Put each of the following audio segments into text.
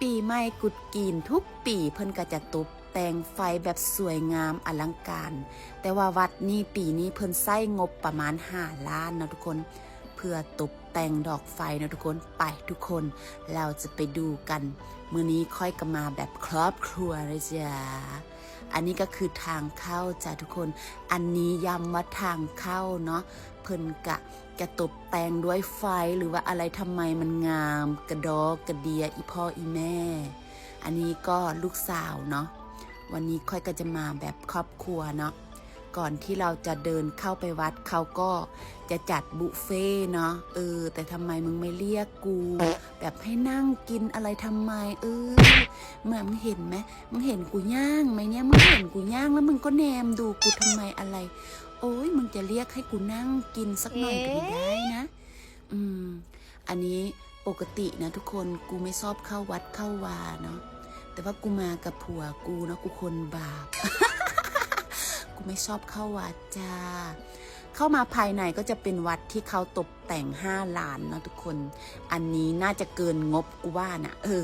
ປີໃໝ່ກຸດຈີນທຸກປີເພິ່ນກໍຈະຕົບແຕ່ງໄຟແບບສວຍງາມອະລັງການ, ແຕ່ວ່າວັດນີ້ປີນີ້ເພິ່ນໃຊ້ງົບປະມານຫ້າລ້ານເນາະທຸກຄົນ ເພື່ອຕົບແຕ່ງດອກໄຟເນາະທຸກຄົນ. ໄປທຸກຄົນ ເຮົາຈະໄປດູກັນ. ມື້ນີ້ຂ້ອຍກໍມາແບບຄອບຄົວເລີຍຈ້າ. ອັນນີ້ກໍຄືທາງເຂົ້າຈ້າທຸກຄົນ. ອັນນີ້ຢ້ຳວ່າທາງເຂົ້າເນາະ, ເພິ່ນກະ ຈະຕົບແຕ່ງດ້ວຍໄຟ ຫຼືວ່າອາໄລທຳໄມມັນງາມກະດໍກະເດຍ ອີ່ພໍ່ອີ່ແມ່. ອັນນີ້ກໍລູກສາວເນາະ, ວັນນີ້ຂ້ອຍກໍຈະມາແບບຄອບຄົວເນາະ. ກ່ອນທີ່ເຮົາຈະເດີນເຂົ້າໄປວັດ ເຂົາກໍຈະຈັດບຸບເຟເນາະ. ເອີ ແຕ່ທຳໄມມຶງໄມ່ລຽກກູ ແບບໃຫ້ນັ່ງກິນອາໄລທຳໄມ? ເອີ ເມື່ອ ມຶງເຫັນໄໝ? ມຶງເຫັນກູຍ່າງໄໝເນ່ຍ? ມຶງເຫັນກູຍ່າງແລ້ວມຶງກໍແນມດູກູທຳໄມອາໄລ? ໂອ້ຍ ມຶງຈະລຽກໃຫ້ກູນັ່ງກິນສັກໜ້ອຍກໍບໍ່ໄດ້ນະ. ເອ ອືມ ອັນນີ້ປົກກະຕິນະທຸກຄົນ ກູໄມ່ຊອບເຂົ້າວັດເຂົ້າວາເນາະ, ແຕ່ວ່າກູມາກັບຜົວກູເນາະ, ກູຄົນບາບ ກູໄມ່ຊອບເຂົ້າວັດຈ້າ. ເຂົ້າມາພາຍໃນກໍຈະເປັນວັດທີ່ເຂົາຕົບແຕ່ງຫ້າລ້ານເນາະທຸກຄົນ. ອັນນີ້ໜ້າຈະເກີນງົບກູວ່ານະ. ເອີ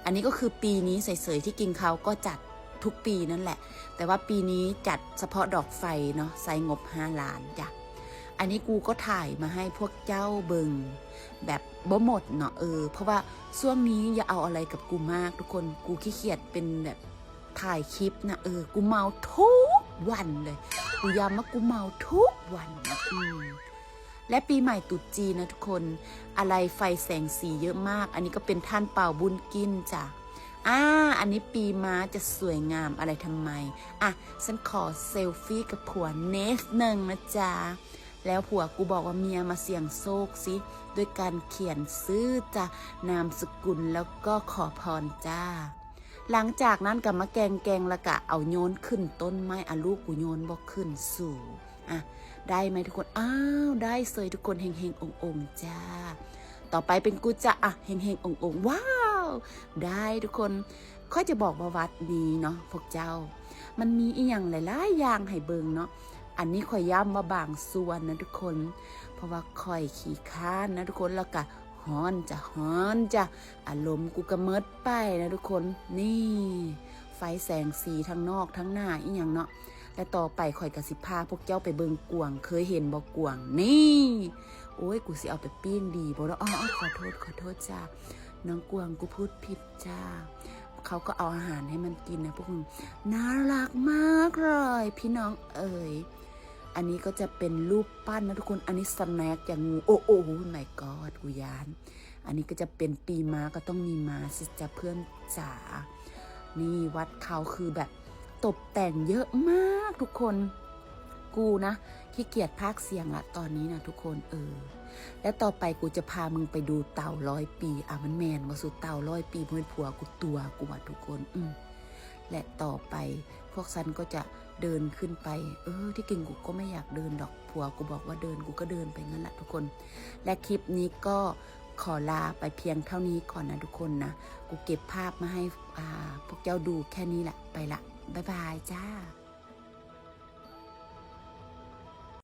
ອັນນີ້ກໍຄືປີນີ້ເສີຍໆ ທີ່ຈິງເຂົາກໍຈັດທຸກປີນັ້ນແຫຼະ ແຕ່ວ່າປີນີ້ຈັດສະເພາະດອກໄຟເນາະ ໃຊ້ງົບຫ້າລ້ານຈ້າ. ອັນນີ້ກູກໍຖ່າຍມາໃຫ້ພວກເຈົ້າເບິ່ງແບບບໍ່ໝົດເນາະ. ເອີ ເພາະວ່າຊ່ວງນີ້ຢ່າເອົາອາໄລກັບກູມາກທຸກຄົນ, ກູຂີ້ຂຽດເປັນແບບຖ່າຍຄລິບນະ. ເອີ ກູເມົາທຸກວັນເລີຍ, ກູຢ້ຳວ່າກູເມົາທຸກວັນນະ. ອືມ ແລະ ປີໃໝ່ຕຸດຈີນນະທຸກຄົນ ອາໄລໄຟແສງສີເຍອະມາກ. ອັນນີ້ກໍເປັນທ່ານເປົາບຸນກິນຈ້າ. ອ່າ ອັນນີ້ປີມາຈະສວຍງາມອາໄລທຳໄມ? ອ່ະ ສັນຂໍເຊລຟີກັບຜົວນິດໜຶ່ງນະຈ໊ະ. ແລ້ວຜົວກູບອກວ່າ ເມຍມາສ່ຽງໂຊກຊິ ດ້ວຍການຂຽນຊື່ ຈະ ນາມສະກຸນ ແລ້ວກໍຂໍພອນຈ້າ. ຫຼັງຈາກນັ້ນກໍມາແກ່ງໆ ແລ້ວກໍເອົາໂຍນຂຶ້ນຕົ້ນໄມ້. ອາ ລູກກູໂຍນບໍ່ຂຶ້ນສູ. ອ່ະ ໄດ້ໄໝທຸກຄົນ? ອ້າວ ໄດ້ເສີຍທຸກຄົນ, ເຮັງໆ ອົງໆ ຈ້າ. ຕໍ່ໄປເປັນກູຈະ ອ່ະ ເຮັງໆ ອົງໆ. ວ້າວ ໄດ້ທຸກຄົນ. ຂ້ອຍຈະບອກວ່າວັດນີ້ເນາະພວກເຈົ້າ ມັນມີອີ່ຫຍັງຫຼາຍໆຢ່າງໃຫ້ເບິ່ງເນາະ. ອັນນີ້ຂ້ອຍຢ້ຳວ່າບາງສ່ວນນະທຸກຄົນ ເພາະວ່າຂ້ອຍຂີ້ຄ້ານນະທຸກຄົນ ແລ້ວກະຮ້ອນຈະ ຮ້ອນຈະ ອາລົມກູກະເໝິດໄປນະທຸກຄົນ. ນີ້ ໄຟແສງສີທາງນອກທາງໜ້າອີ່ຫຍັງເນາະ. ແລະ ຕໍ່ໄປຂ້ອຍກະຊິພາພວກເຈົ້າໄປເບິ່ງກວາງ. ເຄີຍເຫັນບໍ່ກວາງ? ນີ້ ໂອ້ຍ ກູຊິເອົາໄປປີ້ງດີບໍ່ເນາະ? ອໍ ຂໍໂທດ ຂໍໂທດຈ້າ ນ້ອງກວາງ ກູພູດຜິດຈ້າ. ເຂົາກໍເອົາອາຫານໃຫ້ມັນກິນນະພວກ. ໜ້າລັກມາກເລີຍພີ່ນ້ອງເອີຍ. ອັນນີ້ກໍຈະເປັນຮູບປັ້ນນະທຸກຄົນ. ອັນນີ້ສະແນັກຈາກງູ. ໂອ້ ໂອ້ my god ກູຢ້ານ. ອັນນີ້ກໍຈະເປັນ ປີມາກໍຕ້ອງມີມາຊິຈະເພື່ອນຈ໋າ. ນີ້ວັດເຂົາຄືແບບຕົບແຕ່ງເຍອະມາກທຸກຄົນ. ກູນະ ຂີ້ກຽດພາກສຽງລະຕອນນີ້ນະທຸກຄົນ. ເອີ ແລະ ຕໍ່ໄປກູຈະພາມຶງໄປດູເຕົາຮ້ອຍປີ. ອ່າ ມັນແມ່ນບໍ່ສູ? ເຕົາຮ້ອຍປີ ບໍ່ແມ່ນຜົວກູຕົວະກູຫວາທຸກຄົນ. ອືມ ແລະ ຕໍ່ໄປພວກຊັ້ນກໍຈະເດີນຂຶ້ນໄປ. ເອີ ທີ່ຈິງກູກໍບໍ່ຢາກເດີນດອກ, ຜົວກູບອກວ່າເດີນ ກູກໍເດີນໄປນັ້ນລະທຸກຄົນ. ແລະ ຄລິບນີ້ກໍຂໍລາໄປພຽງເທົ່ານີ້ກ່ອນນະທຸກຄົນນະ. ກູເກັບພາບມາໃຫ້ ອ່າ ພວກເຈົ້າດູແຄ່ນີ້ລະ. ໄປລະ ບາຍບາຍຈ້າ.